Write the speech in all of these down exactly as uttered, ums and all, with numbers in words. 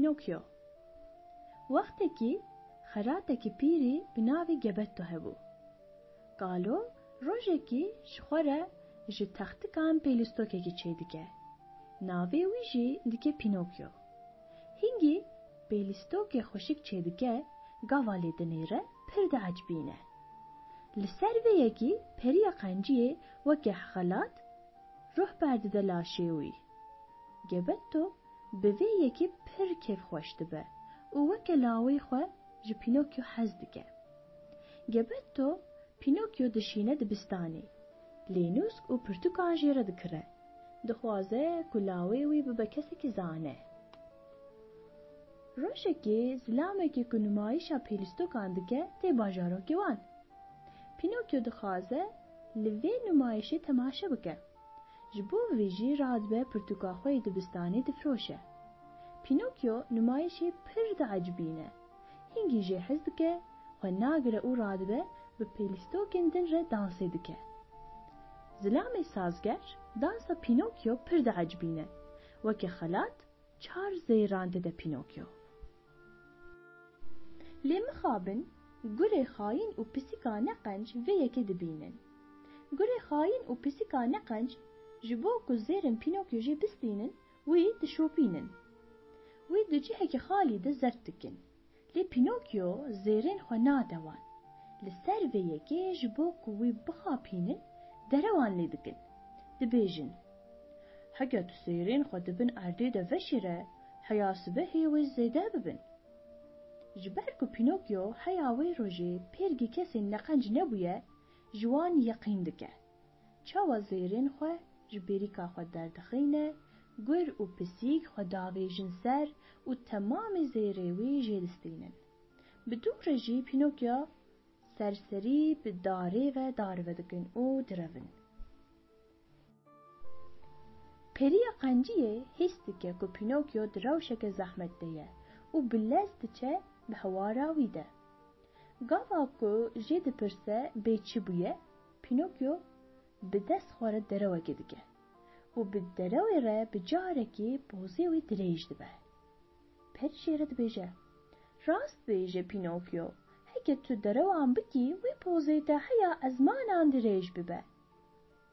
Pinokyo. Wextekî xelatekî pîrî bi navê Gebetto hebû. Kalo rojekî ji xwe re ji textikan pêlîstokekî çêdike. Navê wî jî dike Pinokyo. Hingî pêlîstokê xweşik çêdike, gava lê dinêre pir diecibîne. Li ser vê yekî periya qenciyê weke xelat ruh berdide laşê wî. Gebetto bi vê yekê pir kêfxweş dibe û weke lawê xwe ji Pinokyo hez dike. Gebetto Pinokyo dişîne dibistanê. Lê nûsk û pirtûkan jê re dikire. Dixwaze ku lawê wî bibe kesekî zane. Rojekê zilamekî ku numayîşa pêlîstokan dike tê bajarokê wan. Pinokyo dixwaze li vê numayîşê temaşe bike. Ji bo vê jî radibe pirtûka xwe yê dibistanê difiroşe. Pinokyo numayîşê pir diecibîne. Hingî jê hez dike, xwe nagire û radibe bi pêlîstokên din re dansê dike. Zilamê sazger dansa Pinokyo pir diecibîne. Weke xelat çar zêran dide Pinokyo. Lê mixabin, gurê xayîn û pisîka neqenc vê yekê dibînin. Gurê xayîn û pisîka neqenc ji bo ku zêrên Pinokyo jê bistînin, wî dişopînin. Wî di cihekî xalî de zeft dikin. Lê Pinokyo zêrên xwe nade wan. Li ser vê yekê ji bo ku wî bixapînin, derewan lê dikin. Dibêjin, heke tu zêrên xwe di bin erdê de veşêre, heya sibehê wê zêde bibin. Ji ber ku Pinokyo heya wê rojê pêrgî kesên neqenc nebûye, ji wan yeqîn dike. Çawa zêrên xwe ji bêrîka xwe derdixîne, gur û pisîk xwe davêjin ser û temamê zêrê wî jê distînin. Bi dû re jî Pinokyo serserî bi darê ve darive dikin û direvin. Periya qenciyê hîs dike ku Pinokyo di rewşeke zehmet de ye û bi lez diçe bi hewara wî de. Gava ku jê dipirse bê çi bûye, Pinokyo bi dest xwe re derewekê dike û bi derewê re bi carekê pozê wî dirêj dibe. Perî jê re dibêje, rast bêje Pinokyo, heke tu derewan bikî, wê pozê te heya ezmanan dirêj bibe.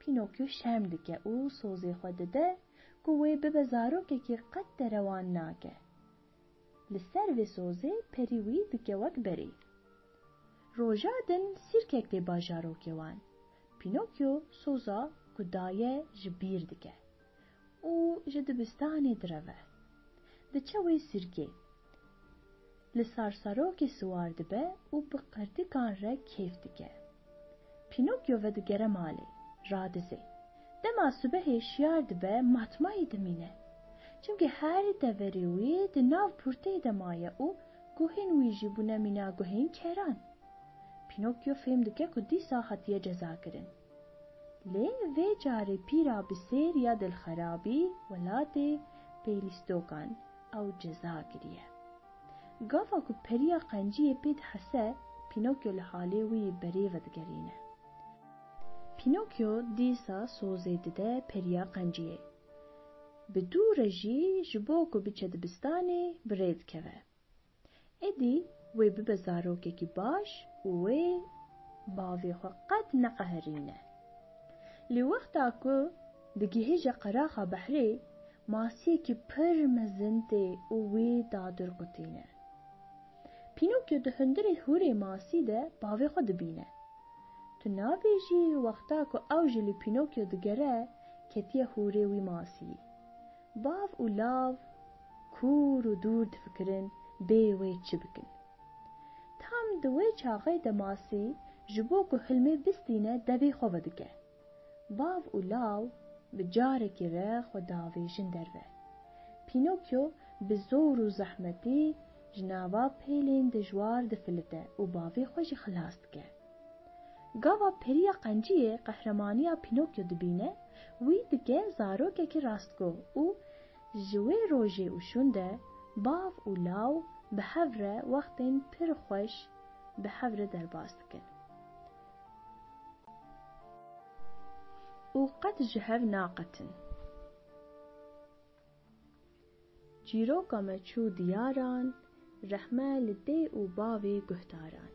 Pinokyo şerm dike û sozê xwe dide ku wê bibe zarokekî qet derewan nake. Li ser vê sozê perî wî dike wek berê. Roja din sîrkek tê bajarokê wan. Pinokyo soza ku daye ji bîr dike û ji dibistanê direve. Diçe wê sîrkê. Li sarsarokê siwar dibe û bi qirtikan re kêf dike. Pinokyo vedigere malê, radizê. Dema sibehê şiyar dibe matmayî dimîne. Çimkî her deverê wî di nav pûrteyê de maye û guhên wî jî bûne mîna guhên keran. Pinokyo fêm dike ku dîsa hatiye cezakirin. Lê vê carê pîra bi sêr ya dilxerabî welatê pêlîstokan ew ceza kiriye. Gava ku periya qenciyê pê dihese, Pinokyo li halê wî berê vedigerîne. Pinokyo dîsa sozê dide periya qenciyê. Bi dû re jî ji bo ku biçe dibistanê bi rê dikeve. Êdî wê bibe zarokekî baş û wê bavê xwe qet neqeherîne. Lê wexta ku digihêje qeraxa behrê, masiyekî pir mezin tê û wî dadirqutîne. Pinokyo di hundirê hûrê masî de bavê xwe dibîne. Tu nabêjî wexta ku ew jî li Pinokyo digere, ketiye hûrê wî masî. Bav û lav kûr û dûr difikirin bê wê çi bikin. Tam di wê çaxê de masî ji bo ku hilmê bistîne devê xwe vedike. Bav û law bi carekî re xwe davêjin derve. Pînokyo bi zor û zehmetî ji nava pêlên dijwar difilite û bavê xwe jî xilas dike. Gava periya qenciyê qehremaniya Pînokyo dibîne, wî dike zarokekî rastgo û ji wê rojê û şûn de bav û law bi hev re wextên pir xweş bi hev re derbas dikin û qet ji hev naqetin. Çîroka me çû diyaran, rehme li dê û bavê guhdaran.